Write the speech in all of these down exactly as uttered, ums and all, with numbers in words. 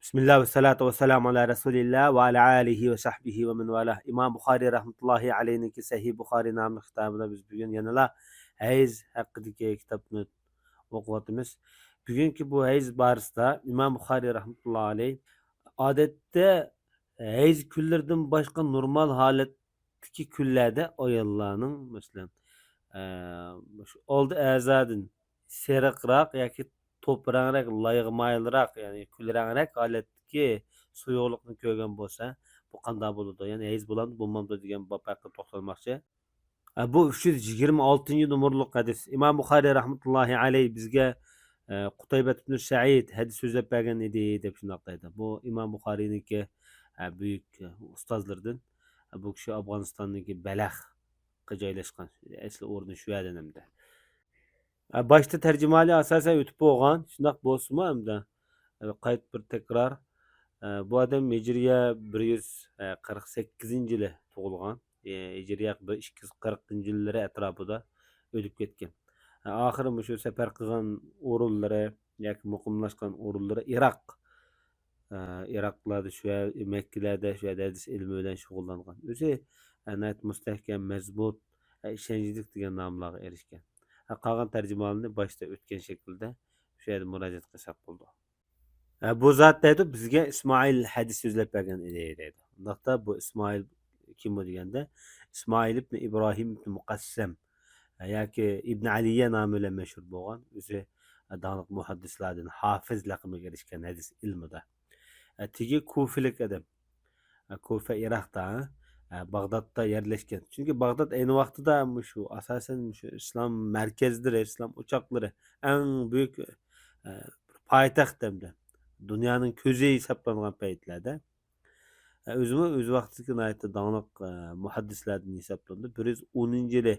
بىسمىللا ۋەسسالاتۇ ۋەسسالامۇ ئالا رەسۇلىللا ۋە ئالا ئالىھى ۋە سەھبىھى ۋە مەن ۋالا. ئىمام بۇخارىي رەھمەتۇللاھى ئەلەيھنىڭكى سەھىھ بۇخارىي ناملىق كىتابىدا بىز بۈگۈن يەنىلا ھەيز ھەققىدىكى كىتابنى ئوقۇۋاتىمىز. بۈگۈنكى بۇ ھەيز بارىسىدا ئىمام بۇخارىي رەھمەتۇللاھى ئەلەيھ، ئادەتتە ھەيز كۈنلىرىدىن باشقا نورمال ھالەتتىكى كۈنلەردە ئاياللارنىڭ، مەسىلەن، ئە، مۇشۇ ئالدى ئەزادىن سېرىقراق ياكى توپا رەڭرەك، لايغا مايىلراق، يەنى كۈل رەڭرەك ھالەتتىكى سۇيۇقلۇقنى كۆرگەن بولسا، بۇ قانداق بولىدۇ؟ يەنى ھەيز بولامدۇ، بولمامدۇ دېگەن باب ھەققىدە توختالماقچى. ئە، بۇ ئۈچ يۈز يىگىرمە ئالتىنچى نومۇرلۇق ھەدىس. ئىمام بۇخارىي رەھمەتۇللاھى ئەلەيھ بىزگە، ئە، قۇتەيبەت ئىبن سەئىد ھەدىس سۆزلەپ بەرگەن ئىدى، دەپ شۇنداق دەيدۇ. بۇ ئىمام بۇخارىينىڭكى، ئە، بۈيۈك، ئە، ئۇستازلىرىدىن. ئە، بۇ كىشى ئافغانىستاندىكى بەلەخقە جايلاشقان. ئەسلى ئورنى شۇ يەردىن ئەمدى. ئە، باشتا تەرجىمىھالى ئاساسەن ئۆتۈپ بولغان. شۇنداق بولسىمۇ ئەمدى، ئە، قايتا بىر تەكرار. ئە، بۇ ئادەم ھىجرىيە بىر يۈز قىرىق سەككىزىنچى يىلى تۇغۇلغان. ئە، ھىجرىيە بىر ئىككى يۈز قىرىقىنچى يىللىرى ئەتراپىدا ئۆلۈپ كەتكەن. ئە، ئاخىرى مۇشۇ سەپەر قىلغان ئورۇنلىرى ياكى مۇقىملاشقان ئورۇنلىرى ئىراق. ئە، ئىراقلاردا شۇ يەر، مەككىلەردە شۇ يەردە ھەدىس ئىلمى بىلەن شۇغۇللانغان. ئۆزى، ئە، ناھايىتى مۇستەھكەم، مەزمۇت، ئە، ئىشەنچلىك دېگەن ناملارغا ئېرىشكەن. ئە، قالغان تەرجىمىھالىنى باشتا ئۆتكەن شەكىلدە شۇ يەردە مۇراجىئەت قىلساق بولىدۇ. ئە، بۇ زات دەيدۇ، بىزگە ئىسمائىل ھەدىس سۆزلەپ بەرگەن ئىدى دەيدۇ. ئۇنداقتا بۇ ئىسمائىل كىم بۇ دېگەندە، ئىسمائىل ئىبن ئىبراھىم ئىبن مۇقەسسەم، ئە، ياكى ئىبن ئەلىيە نامى بىلەن مەشھۇر بولغان، ئۆزى، ئە، داڭلىق مۇھەددىسلاردىن، ھافىز لەقىمىگە ئېرىشكەن ھەدىس ئىلمىدا. ئە، تېگى كۇفىلىك ئادەم. ئە، كۇفە ئىراقتا، ئە، باغدادتا يەرلەشكەن. چۈنكى باغداد ئەينى ۋاقتىدا مۇشۇ ئاساسەن مۇشۇ ئىسلام مەركەزلىرى، ئىسلام ئوچاقلىرى، ئەڭ بۈيۈك، ئە، پايتەخت ھەمدە دۇنيانىڭ كۆزى ھېسابلانغان پەيتلەردە. ئە، ئۆزىمۇ ئۆز ۋاقتىدىكى ناھايىتى داڭلىق، ئە، مۇھەددىسلەردىن ھېسابلىنىدۇ. بىر يۈز ئونىنچى يىلى،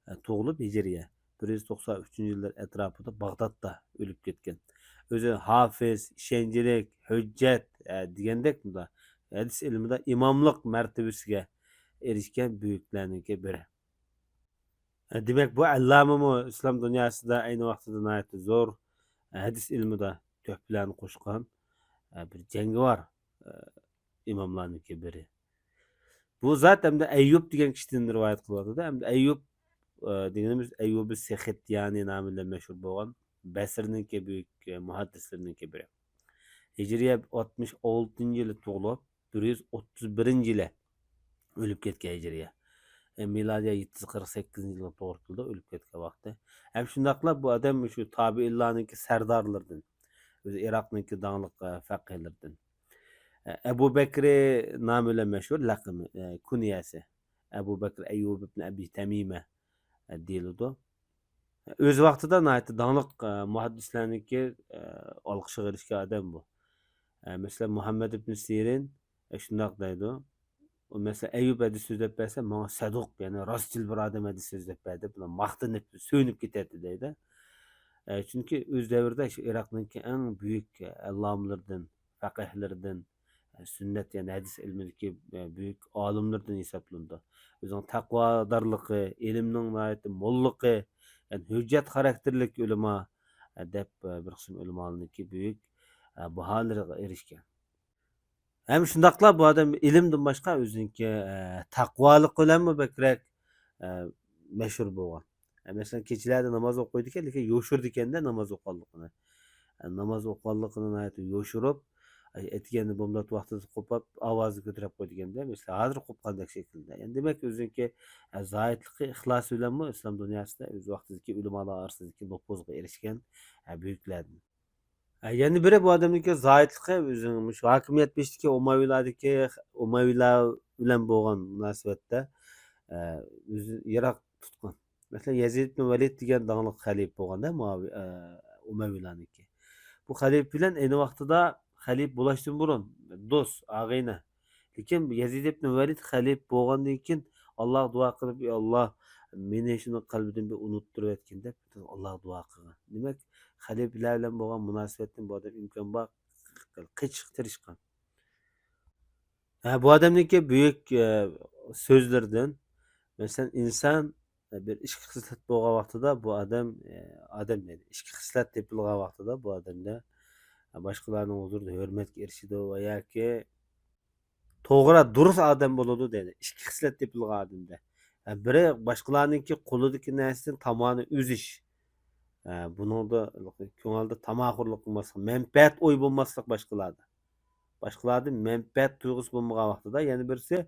ئە، تۇغۇلۇپ ھىجرىيە. بىر يۈز توقسان ئۈچىنچى يىللار ئەتراپىدا باغدادتا ئۆلۈپ كەتكەن. ئۆزى ھافىز، ئىشەنچلىك، ھۆججەت، ئە، دېگەندەك مۇنداق ھەدىس ئىلمىدا ئىماملىق مەرتىۋىسىگە ئېرىشكەن بۈيۈكلەرنىڭكى بىرى. ئە، دېمەك، بۇ ئەللامىمۇ ئىسلام دۇنياسىدا ئەينى ۋاقتىدا ناھايىتى زور، ئە، ھەدىس ئىلمىدا تۆھپىلەرنى قوشقان، ئە، بىر جەڭگىۋار، ئە، ئىماملارنىڭكى بىرى. بۇ زات ئەمدى ئەييۇب دېگەن كىشىدىن رىۋايەت قىلىۋاتىدۇ. ئەمدى ئەييۇب، ئە، دېگىنىمىز ئەييۇبى سېخىتيانى نامى بىلەن مەشھۇر بولغان بەسرىنىڭكى بۈيۈك، ئە، مۇھەددىسلىرىنىڭكى بىرى. ھىجرىيە ئاتمىش ئالتىنچى يىلى تۇغۇلۇپ، بىر يۈز ئوتتۇز بىرىنچى يىلى ئۆلۈپ كەتكەن ھىجرىيە. ئە، مىلادىيە يەتتە يۈز قىرىق سەككىزىنچى يىلغا توغرا كېلىدۇ، ئۆلۈپ كەتكەن ۋاقتى. ھەم شۇنداقلا بۇ ئادەم شۇ تابىئىنلارنىڭكى سەردارلىرىدىن، ئۆزى ئىراقنىڭكى داڭلىق، ئە، فەقىھلىرىدىن. ئە، ئەبۇ بەكرى نامى بىلەن مەشھۇر، لەقىمى، ئە، كۇنيەسى. ئەبۇ بەكرى ئەييۇب ئىبن ئەبى تەمىمە، ئە، دېيىلىدۇ. ئۆز ۋاقتىدا ناھايىتى داڭلىق، ئە، مۇھەددىسلەرنىڭكى، ئە، ئالقىشىغا ئېرىشكەن ئادەم بۇ. ئە، مەسىلەن، مۇھەممەد ئىبن سىرىن، ئە، شۇنداق دەيدۇ. ئۇ، مەسىلەن، ئەييۇب ھەدىس سۆزلەپ بەرسە، ماڭا سەدۇق، يەنى راستچىل بىر ئادەم ھەدىس سۆزلەپ بەردى، بۇلار ماختىنىپ، سۆيۈنۈپ كېتەتتى دەيدۇ. ئە، چۈنكى ئۆز دەۋرىدە شۇ ئىراقنىڭكى ئەڭ بۈيۈك، ئە، ئەللامىلىرىدىن، فەقىھلىرىدىن، ئە، سۈننەت، يەنى ھەدىس ئىلمىدىكى، ئە، بۈيۈك ئالىملىرىدىن ھېسابلىنىدۇ. ئۆزىنىڭ تەقۋادارلىقى، ئىلىمنىڭ ناھايىتى موللۇقى، يەنى ھۆججەت خاراكتېرلىك ئۆلىما، ئە، دەپ، ئە، بىر قىسىم ئۆلىمالارنىڭكى بۈيۈك، ئە، باھالىرىغا ئېرىشكەن. ھەم شۇنداقلا بۇ ئادەم ئىلىمدىن باشقا ئۆزىنىڭكى، ئە، تەقۋالىقى بىلەنمۇ بەكرەك، ئە، مەشھۇر بولغان. ئە، مەسىلەن، كېچىلەردە ناماز ئوقۇيدىكەن، لېكىن يوشۇرىدىكەندە ناماز ئوقۇغانلىقىنى. ئە، ناماز ئوقۇغانلىقىنى ناھايىتى يوشۇرۇپ، ئە، ئەتىگەندە بومدات ۋاقتىدا قوپاپ، ئاۋازىنى كۆتۈرۈپ قويىدىكەندە، مەسىلەن، ھازىر قوپقاندەك شەكىلدە. يەنى دېمەك، ئۆزىنىڭكى، ئە، زاھىدلىقى، ئىخلاسى بىلەنمۇ ئىسلام دۇنياسىدا ئۆز ۋاقتىدىكى ئۆلىمالار ئارىسىدىكى نوپۇزغا ئېرىشكەن، ئە، بۈيۈكلەردىن. ھە، يەنە بىرى بۇ ئادەمنىڭكى زاھىدلىقى، ئۆزىنىڭ مۇشۇ ھاكىمىيەت بېشىدىكى ئۇمەۋىيلاردىكى، ئۇمەۋىيلار بىلەن بولغان مۇناسىۋەتتە، ئە، ئۆزىنى يىراق تۇتقان. مەسىلەن، يەزىد ئىبن ۋەلىد دېگەن داڭلىق خەلىپە بولغاندا، مۇئاۋىي-، ئە، ئۇمەۋىيلارنىڭكى. بۇ خەلىپە بىلەن ئەينى ۋاقتىدا خەلىپە بولۇشتىن بۇرۇن دوست، ئاغىنە. لېكىن يەزىد ئىبن ۋەلىد خەلىپە بولغاندىن كېيىن ئاللاغا دۇئا قىلىپ، «ئى ئاللا، مېنى شۇنىڭ قەلبىدىن بىر ئۇنتتۇرۇۋەتكىن» دەپ ئاللاغا دۇئا قىلغان. دېمەك، خەلىپىلەر بىلەن بولغان مۇناسىۋەتتىن بۇ ئادەم ئىمكان بار قېچىشقا تىرىشقان. ھە، بۇ ئادەمنىڭكى بۈيۈك، ئە، سۆزلىرىدىن، مەسىلەن، ئىنسان، ئە، بىر ئىچكى خىسلەت بولغان ۋاقتىدا بۇ ئادەم، ئە، ئادەم دەيدۇ. ئىچكى خىسلەت تېپىلغان ۋاقتىدا بۇ ئادەمدە، باشقىلارنىڭ ھۇزۇرىدا ھۆرمەتكە ئېرىشىدۇ ۋە ياكى توغرا، دۇرۇس ئادەم بولىدۇ دەيدۇ. ئىككى خىسلەت تېپىلغان ئادەمدە. بىرى باشقىلارنىڭكى قولىدىكى نەرسىدىن تامانى ئۈزۈش. بۇنىڭدا كۆڭۈلدە تاماخورلۇق قىلماسلىق، مەنپەئەت ئوي بولماسلىق باشقىلاردا. باشقىلاردىن مەنپەئەت تۇيغۇسى بولمىغان ۋاقتىدا، يەنە بىرسى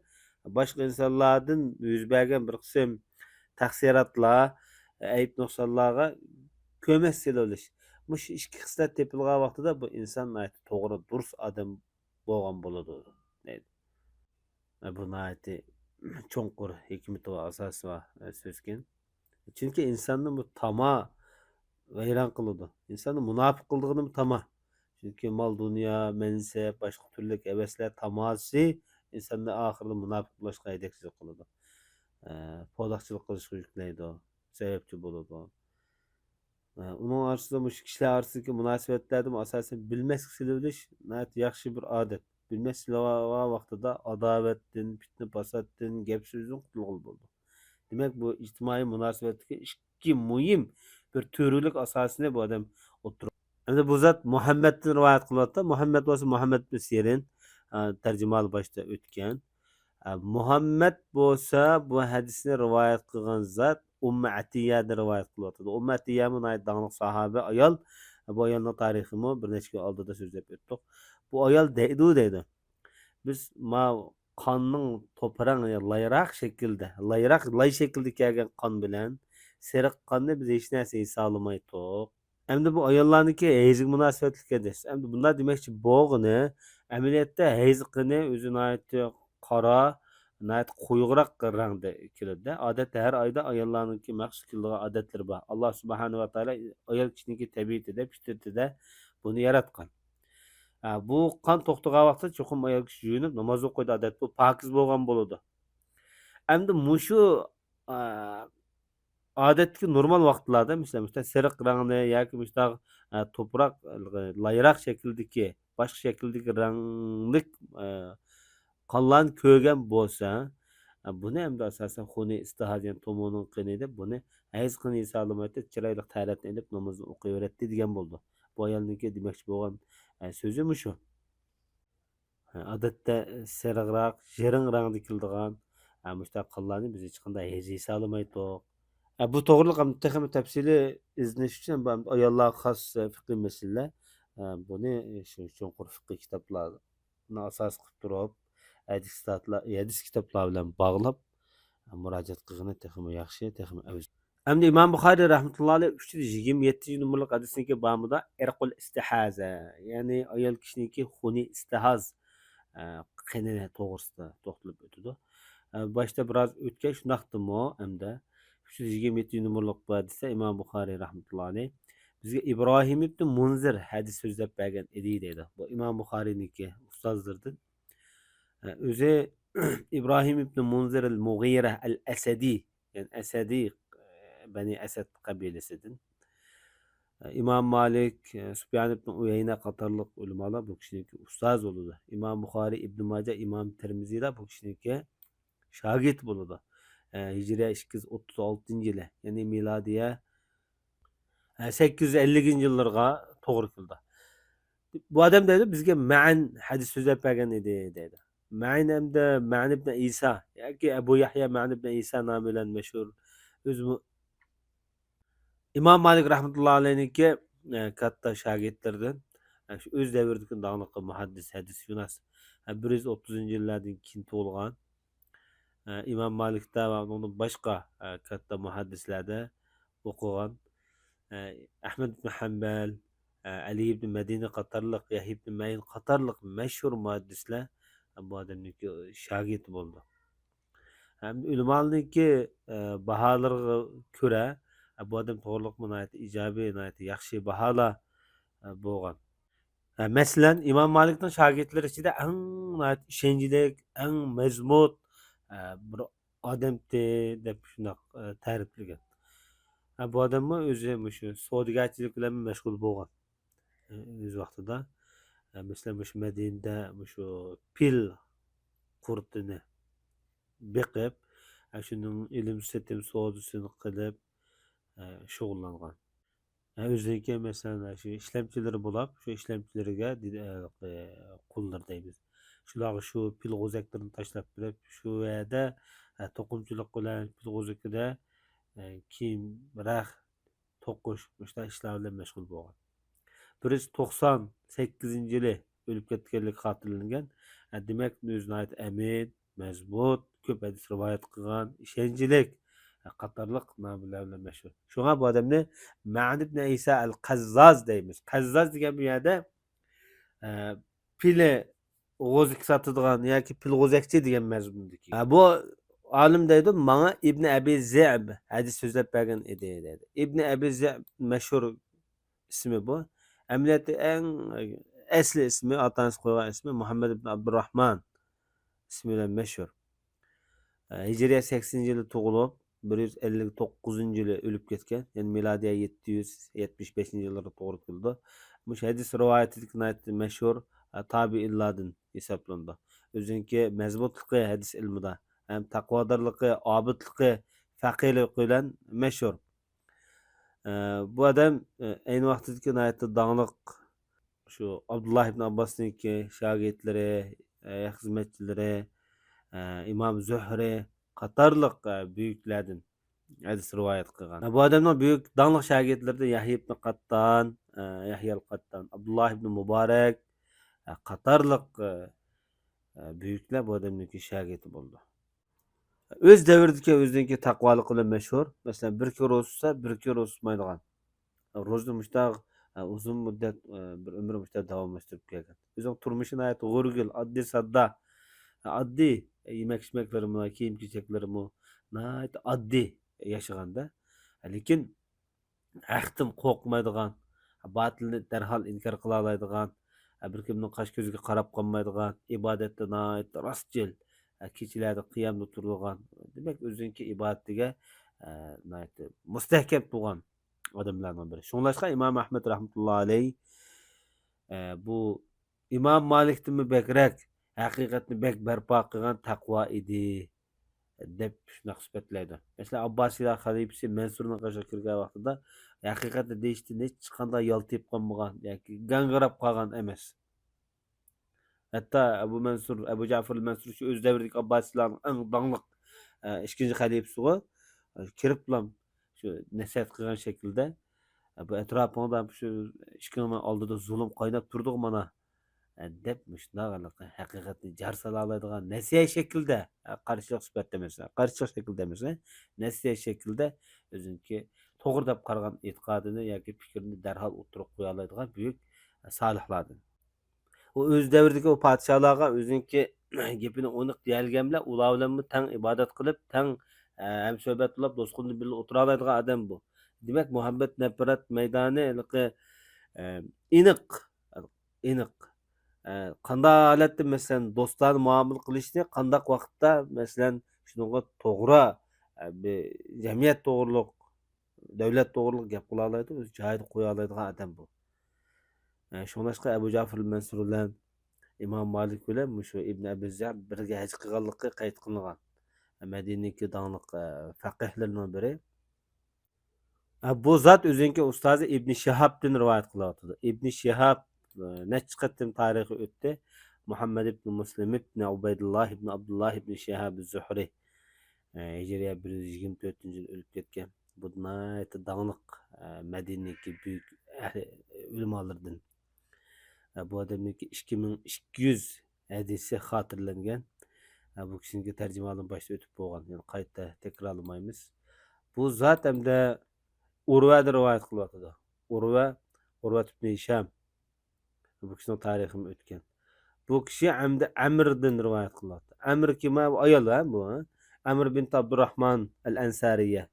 باشقا ئىنسانلاردىن يۈز بەرگەن بىر قىسىم تەقسىراتلار، ئەيىب نۇقسانلارغا كۆمەچ سېلىۋېلىش. مۇشۇ ئىككى خىسلەت تېپىلغان ۋاقتىدا بۇ ئىنسان ناھايىتى توغرا، دۇرۇس ئادەم بولغان بولىدۇ، دەيدۇ. بۇ ناھايىتى چوڭقۇر ھېكمىتى بار، ئاساسى بار سۆزكەن. چۈنكى ئىنساننى بۇ تاما ۋەيران قىلىدۇ. ئىنساننى مۇناپىق قىلىدىغىنىمۇ تاما. چۈنكى مال-دۇنيا، مەنسەپ، باشقا تۈرلۈك ھەۋەسلەر تاماسى ئىنساننى ئاخىرىدا مۇناپىق بولۇشقا ھەيدەكچىلىك قىلىدۇ. ئە، پوداقچىلىق قىلىشقا يۈكلەيدۇ، سەۋەبچى بولىدۇ. ئە، ئۇنىڭ ئارىسىدا مۇشۇ كىشىلەر ئارىسىدىكى مۇناسىۋەتلەردىمۇ ئاساسەن بىلمەسلىك سېلىۋېلىش ناھايىتى ياخشى بىر ئادەت. بىلمەسلىك سېلىۋالغان ۋاقتىدا ئاداۋەتتىن، پىتنە-پاساتتىن، گەپ-سۆزدىن قۇتۇلغىلى بولىدۇ. دېمەك، بۇ ئىجتىمائىي مۇناسىۋەتتىكى ئىككى مۇھىم بىر تۈۋرۈكلۈك ئاساسىنى بۇ ئادەم ئوتتۇرىغا. ئەمدى بۇ زات مۇھەممەدتىن رىۋايەت قىلىۋاتىدۇ. مۇھەممەد بولسا مۇھەممەد ئىبن سىرىن، ئە، تەرجىمىھالى باشتا ئۆتكەن. ئە، مۇھەممەد بولسا بۇ ھەدىسنى رىۋايەت قىلغان زات ئۇممۇ ئەتىيەدىن رىۋايەت قىلىۋاتىدۇ. ئۇممۇ ئەتىيەمۇ ناھايىتى داڭلىق ساھابە ئايال. بۇ ئايالنىڭ تارىخىمۇ بىر نەچچە كۈن ئالدىدا سۆزلەپ ئۆتتۇق. بۇ ئايال دەيدۇ، دەيدۇ. بىز ما قاننىڭ توپىراڭ لايراق شەكىلدە، لايراق، لاي شەكىلدە كەلگەن قان بىلەن سېرىق قاننى بىز ھېچ نەرسە ھېسابلىمايتتۇق. ئەمدى بۇ ئاياللارنىڭكى ھەيزگە مۇناسىۋەتلىك ھەدىس. ئەمدى بۇنداق دېمەكچى بولغىنى، ئەمەلىيەتتە ھەيز قېنى ئۆزى ناھايىتى قارا، ناھايىتى قويۇقراق رەڭدە كېلىدۇ. ئادەتتە ھەر ئايدا ئاياللارنىڭكى مەخسۇس كېلىدىغان ئادەتلىرى بار. ئاللا سۇبھانەھۇ ۋە تائالا ئايال كىشىنىڭكى تەبىئىتىدە، پىترىتىدە بۇنى ياراتقان. ئە، بۇ قان توختىغان ۋاقىتتا چوقۇم ئايال كىشى يۇيۇنۇپ ناماز ئوقۇيدۇ. ئادەتتە بۇ پاكىز بولغان بولىدۇ. ئەمدى مۇشۇ، ئە، ئادەتتىكى نورمال ۋاقىتلاردا، مەسىلەن، مۇشۇنداق سېرىق رەڭنى ياكى مۇشۇنداق، ئە، توپراق، لايراق شەكلىدىكى، باشقا شەكىلدىكى رەڭلىك، ئە، قانلارنى كۆرگەن بولسا، ئە، بۇنى ئەمدى ئاساسەن خۇنى ئىستىھاز، يەنى تومۇرنىڭ قېنى دەپ، بۇنى ھەيز قېنى ھېسابلىمايتتى، چىرايلىق تەھارەتنى ئېلىپ نامازنى ئوقۇۋېرەتتى دېگەن بولىدۇ. بۇ ئايالنىڭكى دېمەكچى بولغان، ئە، سۆزى مۇشۇ. ئادەتتە سېرىقراق، يىرىڭ رەڭدە كېلىدىغان، ئە، مۇشۇنداق قانلارنى بىز ھېچقانداق ھەيز ھېسابلىمايتتۇق. ئە، بۇ توغرىلىق ئەمدى تېخىمۇ تەپسىلىي ئىزدىنىش ئۈچۈن بۇ ئاياللارغا خاس، ئە، فىقھىي مەسىلىلەر، ئە، بۇنى شۇ چوڭقۇر فىقھىي كىتابلارنى ئاساس قىلىپ تۇرۇپ، ھەدىس كىتابلار، ھەدىس كىتابلار بىلەن باغلاپ، مۇراجىئەت قىلغىنى تېخىمۇ ياخشى، تېخىمۇ ئەۋزەل. ئەمدى ئىمام بۇخارىي رەھمەتۇللا ئەلەيھ ئۈچ يۈز يىگىرمە يەتتىنچى نومۇرلۇق ھەدىسنىڭكى بابىدا ئىرقۇل ئىستىھازە، يەنى ئايال كىشىنىڭكى خۇنى ئىستىھاز، ئە، قېنى توغرىسىدا توختىلىپ ئۆتىدۇ. ئە، باشتا بىراز ئۆتكەن شۇنداقتىمۇ ئەمدى ئۈچ يۈز يىگىرمە يەتتىنچى نومۇرلۇق بۇ ھەدىستە ئىمام بۇخارىي رەھمەتۇللا ئەلەيھ بىزگە ئىبراھىم ئىبنى مۇنزىر ھەدىس سۆزلەپ بەرگەن ئىدى دەيدۇ. بۇ ئىمام بۇخارىينىڭكى ئۇستازلىرىدىن. ئە، ئۆزى ئىبراھىم ئىبنى مۇنزىر ئەل مۇغىرە ئەل ئەسەدى، يەنى ئەسەدى، ئە، بەنى ئەسەد قەبىلىسىدىن. ئە، ئىمام مالىك، ئە، سۇپيان ئىبنى ئۇيەينە قاتارلىق ئۆلىمالار بۇ كىشىنىڭكى ئۇستازى بولىدۇ. ئىمام بۇخارىي، ئىبنى ماجە، ئىمام تىرمىزىيلار بۇ كىشىنىڭكى شاگىرتى بولىدۇ. ئە، ھىجرىيە ئىككى يۈز ئوتتۇز ئالتىنچى يىلى، يەنى مىلادىيە، ئە، سەككىز يۈز ئەللىكىنچى يىللارغا توغرا كېلىدۇ. بۇ ئادەم دەيدۇ، بىزگە مەئەن ھەدىس سۆزلەپ بەرگەن ئىدى، دەيدۇ. مەئەن ھەمدە مەئەن ئىبن ئىسا ياكى ئەبۇ يەھيا مەئەن ئىبن ئىسا نامى بىلەن مەشھۇر. ئۆزىمۇ ئىمام مالىك رەھمەتۇللا ئەلەيھنىڭكى، ئە، كاتتا شاگىرتلىرىدىن، ئە، شۇ ئۆز دەۋرىدىكى داڭلىق مۇھەددىس، ھەدىسشۇناس، ئە، بىر يۈز ئوتتۇزىنچى يىللاردىن كېيىن تۇغۇلغان، ئە، ئىمام مالىكتا ۋە ئۇنىڭدىن باشقا، ئە، كاتتا مۇھەددىسلەردە ئوقۇغان، ئە، ئەھمەد ئىبن ھەمبەل، ئە، ئەلى ئىبن مەدىنى قاتارلىق، يەھيا ئىبن مەئىن قاتارلىق مەشھۇر مۇھەددىسلەر بۇ ئادەمنىڭكى شاگىرتى بولىدۇ. ھەم ئۆلىمالارنىڭكى، ئە، باھالىرىغا كۆرە، ئە، بۇ ئادەم توغرىلىقمۇ ناھايىتى ئىجابىي، ناھايىتى ياخشى باھالار، ئە، بولغان. ھە، مەسىلەن، ئىمام مالىكنىڭ شاگىرتلىرى ئىچىدە ئەڭ ناھايىتى ئىشەنچلىك، ئەڭ مەزمۇت، ئە، بىر ئادەمتى دەپ شۇنداق، ئە، تەرىپلىگەن. ھە، بۇ ئادەممۇ ئۆزى مۇشۇ سودىگەرچىلىك بىلەن مەشغۇل بولغان. ئە، ئۆز ۋاقتىدا، ئە، مەسىلەن، مۇشۇ مەدىنىدە مۇشۇ پىل قۇرتىنى بېقىپ، ئە، شۇنىڭ ئېلىم سېتىم سودىسىنى قىلىپ، ئە، شۇغۇللانغان. ئۆزىنىڭكى، مەسىلەن، شۇ ئىشلەمچىلىرى بولاپ، شۇ ئىشلەمچىلىرىگە دېدى، ئە، قۇللىرى دەيمىز. شۇلارغا شۇ پىل غوزەكلىرىنى تاشلاپ بېرىپ، شۇ يەردە، ئە، توقۇمىچىلىق بىلەن پىل غوزىكىدە، ئە، كىيىم، رەخت توقۇش، مۇشۇنداق ئىشلار بىلەن مەشغۇل بولغان. بىر يۈز توقسان سەككىزىنچى يىلى ئۆلۈپ كەتكەنلىكى خاتىرىلەنگەن. ئە، دېمەك، ئۆزى ناھايىتى ئەمىن، مەزمۇت، كۆپ ھەدىس رىۋايەت قىلغان، ئىشەنچلىك، ئە، قاتارلىق ناملار بىلەن مەشھۇر. شۇڭا بۇ ئادەمنى مەئن ئىبن ئەيسا ئەل قەززاز دەيمىز. قەززاز دېگەن بۇ يەردە، ئە، پىلى غوزىكى ساتىدىغان ياكى پىل غوزەكچى دېگەن مەزمۇندىكى. ئە، بۇ ئالىم دەيدۇ، ماڭا ئىبن ئەبى زىئب ھەدىس سۆزلەپ بەرگەن ئىدى، دەيدۇ. ئىبن ئەبى زىئب مەشھۇر ئىسمى بۇ. ئەمەلىيەتتە ئەڭ ئەسلى ئىسمى، ئاتا-ئانىسى قويغان ئىسمى مۇھەممەد ئىبن ئابدۇراھمان ئىسمى بىلەن مەشھۇر. ھىجرىيە سەكسىنىنچى يىلى تۇغۇلۇپ، بىر يۈز ئەللىك توققۇزىنچى يىلى ئۆلۈپ كەتكەن. يەنى مىلادىيە يەتتە يۈز يەتمىش بەشىنچى يىللارغا توغرا كېلىدۇ. مۇشۇ ھەدىس رىۋايىتىدىكى ناھايىتى مەشھۇر، ئە، تابىئىنلاردىن ھېسابلىنىدۇ. ئۆزىنىڭكى مەزمۇتلۇقى ھەدىس ئىلمىدا ھەم تەقۋادارلىقى، ئابىدلىقى، پەقىھلىقى بىلەن مەشھۇر. ئە، بۇ ئادەم، ئە، ئەينى ۋاقتىدىكى ناھايىتى داڭلىق شۇ ئابدۇللا ئىبن ئابباسنىڭكى شاگىرتلىرى، ئە، خىزمەتچىلىرى، ئە، ئىمام زۆھرى قاتارلىق، ئە، بۈيۈكلەردىن ھەدىس رىۋايەت قىلغان. بۇ ئادەمنىڭ بۈيۈك داڭلىق شاگىرتلىرىدىن يەھيا ئىبن قاتتان، ئە، يەھيا ئەل قاتتان، ئابدۇللا ئىبن مۇبارەك، ئە، قاتارلىق، ئە، ئە، بۈيۈكلەر بۇ ئادەمنىڭكى شاگىرتى بولىدۇ. ئۆز دەۋرىدىكى ئۆزىنىڭكى تەقۋالىقى بىلەن مەشھۇر. مەسىلەن، بىر كۈن روزا تۇتسا، بىر كۈن روزا تۇتمايدىغان. روزىنى مۇشتاق، ئە، ئۇزۇن مۇددەت، ئە، بىر ئۆمۈر مۇشتاق داۋاملاشتۇرۇپ كەلگەن. ئۆزىنىڭ تۇرمۇشى ناھايىتى غورىگىل، ئاددىي ساددا. ئاددىي يېمەك-ئىچمەكلىرىمۇ، كىيىم-كېچەكلىرىمۇ ناھايىتى ئاددىي ياشىغاندا. لېكىن ھەقتىن قورقمايدىغان، باتىلنى دەرھال ئىنكار قىلالايدىغان، بىر كىمنىڭ قاش-كۆزىگە قاراپ قالمايدىغان، ئىبادەتتە ناھايىتى راستچىل، كېچىلەردە قىيامدا تۇرىدىغان، دېمەك، ئۆزىنىڭكى ئىبادىتىگە، ناھايىتى مۇستەھكەم تۇرغان ئادەملەرنىڭ بىرى. شۇڭلاشقا ئىمام ئەھمەد رەھمەتۇللا ئەلەيھ، بۇ ئىمام مالىكتىنمۇ بەكرەك ھەقىقەتنى بەك بەرپا قىلغان تەقۋا ئىدى، دەپ شۇنداق سۈپەتلەيدۇ. مەسىلەن، ئابباسىيلار خەلىپىسى مەنسۇرنىڭ قېشىغا كىرگەن ۋاقتىدا ھەقىقەتنى دېيىشتىن ھېچقانداق يالتىيىپ قالمىغان ياكى گاڭگىراپ قالغان ئەمەس. ھەتتا ئەبۇ مەنسۇر، ئەبۇ جەفەر مەنسۇر شۇ ئۆز دەۋرىدىكى ئابباسىيلارنىڭ ئەڭ داڭلىق، ئە، ئىككىنچى خەلىپىسىغۇ، ئە، كىرىپلا شۇ نەسىھەت قىلغان شەكىلدە، ئە، بۇ ئەتراپىڭدا شۇ ئىشىكىڭنىڭ ئالدىدا زۇلۇم قايناپ تۇرىدىغۇ مانا، ئە، دەپ مۇشۇنداق ھەقىقەتنى جار سالالايدىغان نەسىھەت شەكلىدە، ئە، قارشىلىق سۈپەتتە ئەمەس، قارشىلىق شەكلىدە ئەمەس، نەسىھەت شەكلىدە ئۆزىنىڭكى توغرا دەپ قارىغان ئېتىقادىنى ياكى پىكرىنى دەرھال ئوتتۇرىغا قويالايدىغان بۈيۈك سالىھلاردىن. ئۇ ئۆز دەۋرىدىكى ئۇ پادىشاھلارغا ئۆزىنىڭكى گېپىنى ئېنىق دېيەلىگەن بىلەن ئۇلار بىلەنمۇ تەڭ ئىبادەت قىلىپ، تەڭ، ئە، ھەمسۆھبەت بولۇپ، دوستلىرى بىلەن ئولتۇرالايدىغان ئادەم بۇ. دېمەك، مۇھەببەت نەپرەت مەيدانى ھېلىقى، ئە، ئېنىق، ئېنىق. ئە، قانداق ھالەتتە، مەسىلەن، دوستانە مۇئامىلە قىلىشنى، قانداق ۋاقىتتا، مەسىلەن، شۇنىڭغا توغرا، ئە، بىر جەمئىيەت توغرۇلۇق، دۆلەت توغرۇلۇق گەپ قىلالايدۇ، ئۆز جايىدا قويالايدىغان ئادەم بۇ. ئە، شۇڭلاشقا ئەبۇ جەفەر مەنسۇر بىلەن ئىمام مالىك بىلەن مۇشۇ ئىبن ئەبى زىئب بىرگە ھەج قىلغانلىقى قەيت قىلىنغان. مەدىنىدىكى داڭلىق، ئە، فەقىھلىرىنىڭ بىرى. ئە، بۇ زات ئۆزىنىڭكى ئۇستازى ئىبن شىھابتىن رىۋايەت قىلىۋاتىدۇ. ئىبن شىھاب، ئە، نەچچە قېتىم تارىخى ئۆتتى. مۇھەممەد ئىبن مۇسلىم ئىبن ئۇبەيدۇللا ئىبن ئابدۇللا ئىبن شىھاب زۇھرى. ئە، ھىجرىيە بىر يۈز يىگىرمە تۆتىنچى يىل ئۆلۈپ كەتكەن. بۇ ناھايىتى داڭلىق، ئە، مەدىنىدىكى بۈيۈك ئەھلى ئۆلىمالىرىدىن. ئە، بۇ ئادەمنىڭكى ئىككى مىڭ ئىككى يۈز ھەدىسى خاتىرىلەنگەن. ئە، بۇ كىشىنىڭكى تەرجىمىھالىنى باشتا ئۆتۈپ بولغان، يەنە قايتا تەكرارلىمايمىز. بۇ زات ھەمدە ئۇرۋەدىن رىۋايەت قىلىۋاتىدۇ. ئۇرۋە، ئۇرۋەت ئىبن ھىشام. بۇ كىشىنىڭ تارىخىمۇ ئۆتكەن. بۇ كىشى ئەمدى ئەمىردىن رىۋايەت قىلىۋاتىدۇ. ئەمىر كىم؟ بۇ ئايال ھە بۇ، ھە؟ ئەمر بىنت ئابدۇرراھمان ئەل ئەنسارىيە.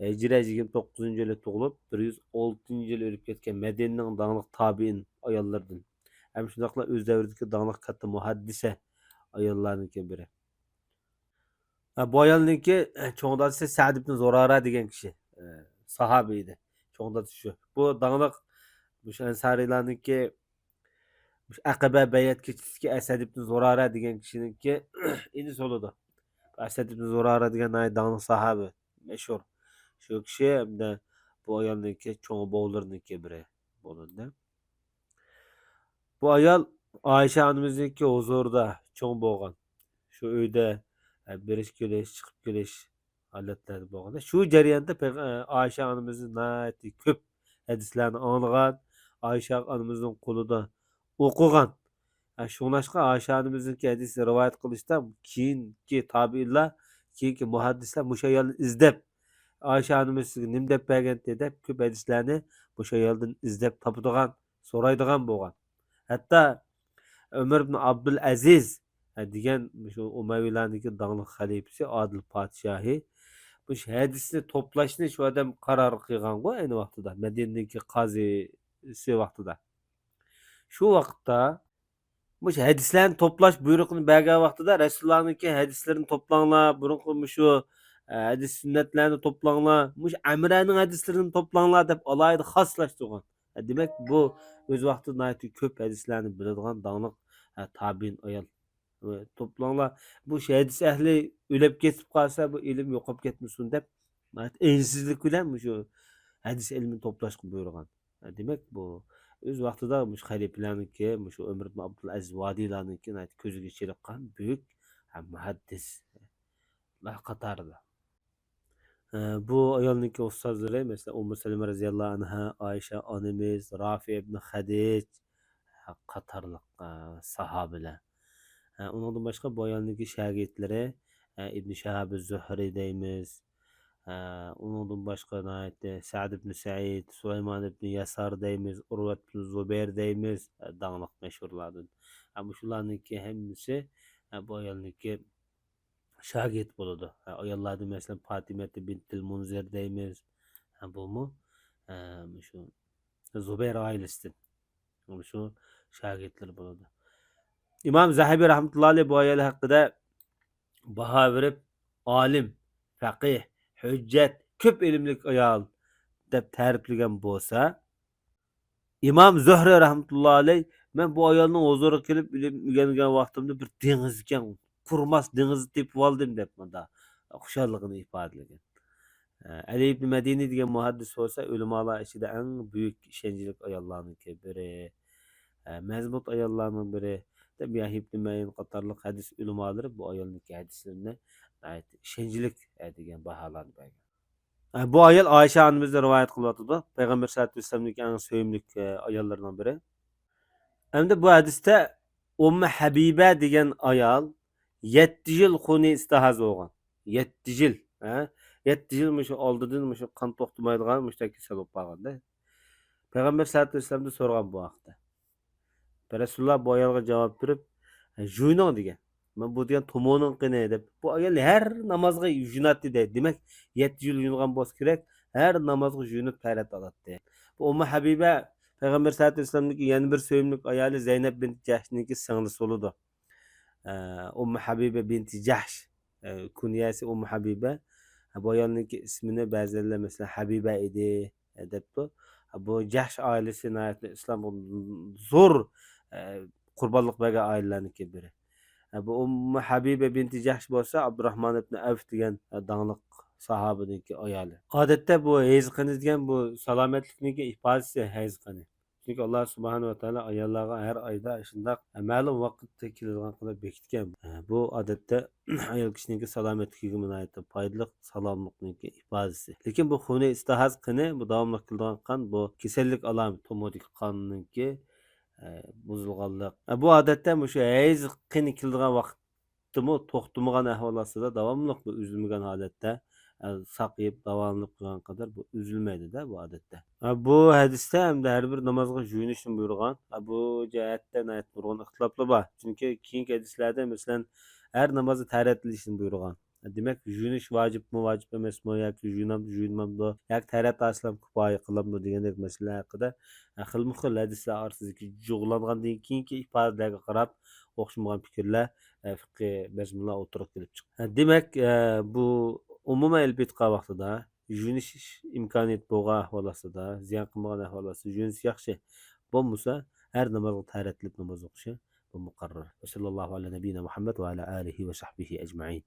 ھىجرىيە يىگىرمە توققۇزىنچى يىلى تۇغۇلۇپ، بىر يۈز ئالتىنچى يىلى ئۆلۈپ كەتكەن مەدىنىنىڭ داڭلىق تابىئىن ئاياللىرىدىن. ھەم شۇنداقلا ئۆز دەۋرىدىكى داڭلىق كاتتا مۇھەددىسە ئاياللارنىڭكى بىرى. ھە، بۇ ئايالنىڭكى چوڭ دادىسى سەئد ئىبن زۇرارە دېگەن كىشى، ئە، ساھابە ئىدى. چوڭ دادىسى شۇ. بۇ داڭلىق مۇشۇ ئەنسارىيلارنىڭكى مۇشۇ ئەقەبە بەيئەت كېچىسىدىكى ئەسەد ئىبن زۇرارە دېگەن كىشىنىڭكى ئىنىسى بولىدۇ. ئەسەد ئىبن زۇرارە دېگەن ناھايىتى داڭلىق ساھابە، مەشھۇر. شۇ كىشى ھەمدە بۇ ئايالنىڭكى چوڭ بوۋىلىرىنىڭكى بىرى بولۇندى. بۇ ئايال ئائىشە ئانىمىزنىڭكى ھۇزۇرىدا چوڭ بولغان. شۇ ئۆيدە، ئە، بېرىش كېلىش، چىقىپ كېلىش ھالەتلەردە بولغان. شۇ جەرياندا پەيغ-، ئە، ئائىشە ئانىمىزدىن ناھايىتى كۆپ ھەدىسلەرنى ئاڭلىغان، ئائىشە ئانىمىزنىڭ قولىدا ئوقۇغان. ئە، شۇڭلاشقا ئائىشە ئانىمىزنىڭكى ھەدىس رىۋايەت قىلىشتا كېيىنكى تابىئىنلار، كېيىنكى مۇھەددىسلەر مۇشۇ ئايالنى ئىزدەپ، ئائىشە ئانىمىز سىزگە نېمە دەپ بەرگەنتى دەپ كۆپ ھەدىسلەرنى مۇشۇ ئايالدىن ئىزدەپ تاپىدىغان، سورايدىغان بولغان. ھەتتا ئۆمەر ئىبن ئابدۇل ئەزىز، ھە، دېگەن مۇشۇ ئۇمەۋىيلارنىڭكى داڭلىق خەلىپىسى، ئادىل پادىشاھى مۇشۇ ھەدىسنى توپلاشنى شۇ ئادەم قارار قىلغانغۇ ئەينى ۋاقتىدا، مەدىنىدىكى قازىسى ۋاقتىدا. شۇ ۋاقىتتا مۇشۇ ھەدىسلەرنى توپلاش بۇيرۇقىنى بەرگەن ۋاقتىدا، رەسۇلۇللانىڭكى ھەدىسلىرىنى توپلاڭلار، بۇرۇنقى مۇشۇ، ئە، ھەدىس سۈننەتلەرنى توپلاڭلار، مۇشۇ ئەمرەنىڭ ھەدىسلىرىنى توپلاڭلار دەپ ئالاھىدە خاسلاشتۇرغان. ئە، دېمەك، بۇ ئۆز ۋاقتىدا ناھايىتى كۆپ ھەدىسلەرنى بىلىدىغان داڭلىق، ئە، تابىئىن ئايال. ئە، توپلاڭلار، بۇ ھەدىس ئەھلى ئۆلۈپ كېتىپ قالسا، بۇ ئىلىم يوقاپ كەتمىسۇن دەپ، ناھايىتى ئەنسىزلىك بىلەن مۇشۇ ھەدىس ئىلمىنى توپلاشقا بۇيرۇغان. دېمەك، بۇ ئۆز ۋاقتىدا مۇشۇ خەلىپىلەرنىڭكى، مۇشۇ ئۆمەر ئىبن ئابدۇلئەزىز ۋادىيلارنىڭكى ناھايىتى كۆزىگە چېلىققان بۈيۈك، ھە، مۇھەددىسلار قاتارىدا. ئە، بۇ ئايالنىڭكى ئۇستازلىرى، مەسىلەن، ئۇممۇ سەلىمە رەزىياللاھۇ ئەنھا، ئائىشە ئانىمىز، رافى ئىبن خەدىج، ھە، قاتارلىق، ئە، ساھابىلەر. ھە، ئۇنىڭدىن باشقا بۇ ئايالنىڭكى شاگىرتلىرى، ئە، ئىبن شىھاب زۇھرى دەيمىز. ئە، ئۇنىڭدىن باشقا ناھايىتى سەئد ئىبن سەئىد، سۇلايمان ئىبن يەسار دەيمىز، ئۇرۋەت ئىبن زۇبەير دەيمىز، ئە، داڭلىق مەشھۇرلاردىن. ئە، مۇشۇلارنىڭكى ھەممىسى، ئە، بۇ ئايالنىڭكى شاگىرت بولىدۇ. ئە، ئاياللاردىن مەسىلەن، پاتىمەتى بىنتىل مۇنزىر دەيمىز. ئە، بۇمۇ، ئە، مۇشۇ زۇبەير ئائىلىسىدىن. مۇشۇ شاگىرتلىرى بولىدۇ. ئىمام زەھەبى رەھمەتۇللا ئەلەيھ بۇ ئايال ھەققىدە باھا بېرىپ، ئالىم، فەقىھ، ھۆججەت، كۆپ ئىلىملىك ئايال دەپ تەرىپلىگەن بولسا، ئىمام زۆھرى رەھمەتۇللا ئەلەيھ، مەن بۇ ئايالنىڭ ھۇزۇرىغا كېلىپ ئىلىم ئۆگەنگەن ۋاقتىمدا بىر دېڭىزكەن، قۇرۇماس دېڭىزنى تېپىۋالدىم دەپ مۇنداق خۇشاللىقىنى ئىپادىلىگەن. ئەلى ئىبن مەدىنى دېگەن مۇھەددىس بولسا ئۆلىمالار ئىچىدە ئەڭ بۈيۈك ئىشەنچلىك ئاياللارنىڭكى بىرى، مەزمۇت ئاياللارنىڭ بىرى دەپ يەھيا ئىبن مەئىن قاتارلىق ھەدىس ئۆلىمالىرى بۇ ئايالنىڭكى ھەدىسلىرىنى ناھايىتى ئىشەنچلىك دېگەن باھالارنى بەرگەن. بۇ ئايال ئائىشە ئانىمىزدىن رىۋايەت قىلىۋاتىدۇ. پەيغەمبەر سەللەللاھۇ ئەلەيھى ۋەسەللەمنىڭكى ئەڭ سۆيۈملۈك ئاياللىرىنىڭ بىرى. ئەمدى بۇ ھەدىستە ئۇممۇ ھەبىبە دېگەن ئايال يەتتە يىل خۇنى ئىستىھاز بولغان. يەتتە يىل، ھە؟ يەتتە يىل مۇشۇ ئالدىدىن مۇشۇ قان توختىمايدىغان مۇشۇنداق كېسەل بولۇپ قالغاندا. پەيغەمبەر سەللەللاھۇ ئەلەيھى ۋەسەللەمدىن سورىغان بۇ ھەقتە. رەسۇلۇللا بۇ ئايالغا جاۋاب بېرىپ، «ھە، يۇيۇنۇڭ» دېگەن. «مەن بۇ دېگەن تومۇرنىڭ قېنى» دەپ. بۇ ئايال ھەر نامازغا يۇيۇناتتى دەيدۇ. دېمەك، يەتتە يىل يۇيۇنغان بولسا كېرەك، ھەر نامازغا يۇيۇنۇپ تەھارەت ئالاتتى. بۇ ئۇممۇ ھەبىبە پەيغەمبەر سەللەللاھۇ ئەلەيھى ۋەسەللەمنىڭكى يەنە بىر سۆيۈملۈك ئايالى زەينەپ بىنت جەھشنىڭكى سىڭلىسى بولىدۇ. ئە، ئۇممۇ ھەبىبە بىنتى جەھش، ئە، كۇنيەسى ئۇممۇ ھەبىبە. بۇ ئايالنىڭكى ئىسمىنى بەزىلەر، مەسىلەن، ھەبىبە ئىدى، ئە، دەپتۇ. بۇ جەھش ئائىلىسى ناھايىتى ئىسلامغا زور، ئە، قۇربانلىق بەرگەن ئائىلىلەرنىڭكى بىرى. ئە، بۇ ئۇممۇ ھەبىبە بىنتى جەھش بولسا ئابدۇراھمان ئىبن ئەۋف دېگەن، ئە، داڭلىق ساھابىنىڭكى ئايالى. ئادەتتە بۇ ھەيز قېنى دېگەن بۇ سالامەتلىكنىڭكى ئىپادىسى ھەيز قېنى. چۈنكى ئاللا سۇبھانەھۇ ۋە تائالا ئاياللارغا ھەر ئايدا شۇنداق مەلۇم ۋاقىتتا كېلىدىغان قىلىپ بېكىتكەن. بۇ ئادەتتە ئايال كىشىنىڭكى سالامەتلىكىگە ناھايىتى پايدىلىق، ساغلاملىقنىڭكى ئىپادىسى. لېكىن بۇ خۇنى ئىستىھاز قېنى، بۇ داۋاملىق كېلىدىغان قان، بۇ كېسەللىك ئالامىتى، تومۇردىكى قاننىڭكى، ئە، بۇزۇلغانلىق. ئە، بۇ ئادەتتە مۇشۇ ھەيز قېنى كېلىدىغان ۋاقىت توختىمۇ، توختىمىغان ئەھۋال ئاستىدا داۋاملىق بۇ ئۈزۈلمىگەن ھالەتتە، ئە، ساقىيىپ داۋالىنىپ قالغان قەدەر بۇ ئۈزۈلمەيدۇ-دە بۇ ئادەتتە. ئە، بۇ ھەدىستە ھەمدە ھەر بىر نامازغا يۇيۇنۇشنى بۇيرۇغان. ئە، بۇ جەھەتتە ناھايىتى نۇرغۇن ئىختىلاپلار بار. چۈنكى كېيىنكى ھەدىسلەردە، مەسىلەن، ھەر نامازدا تەھارەت ئېلىشنى بۇيرۇغان. دېمەك، يۇيۇنۇش ۋاجىپمۇ، ۋاجىپ ئەمەسمۇ ياكى يۇيۇنامدۇ، يۇيۇنمامدۇ، ياكى تەھارەت ئالسىلا كۇپايە قىلامدۇ دېگەندەك مەسىلىلەر ھەققىدە، ھە، خىلمۇ خىل ھەدىسلەر ئارىسىدىكى جۇغلاندىن كېيىنكى ئىپادىلەرگە قاراپ ئوخشىمىغان پىكىرلەر، ھە، فىقھىي مەزمۇنلار ئوتتۇرىغا كېلىپ چىقتى. ھە، دېمەك، ھە، بۇ ئومۇمەن ئېلىپ ئېيتقان ۋاقتىدا يۇيۇنۇش ئىمكانىيىتى بولغان ئەھۋال ئاستىدا، زىيان قىلمىغان ئەھۋال ئاستىدا يۇيۇنۇش ياخشى. بولمىسا، ھەر نامازغا تەھارەت ئېلىپ ناماز ئوقۇشى بۇ مۇقەررەر. ۋە سەللەللاھۇ ئەلا نەبىييىنا مۇھەممەد ۋە ئەلا ئالىھى ۋە سەھبىھى ئەجمەئىن.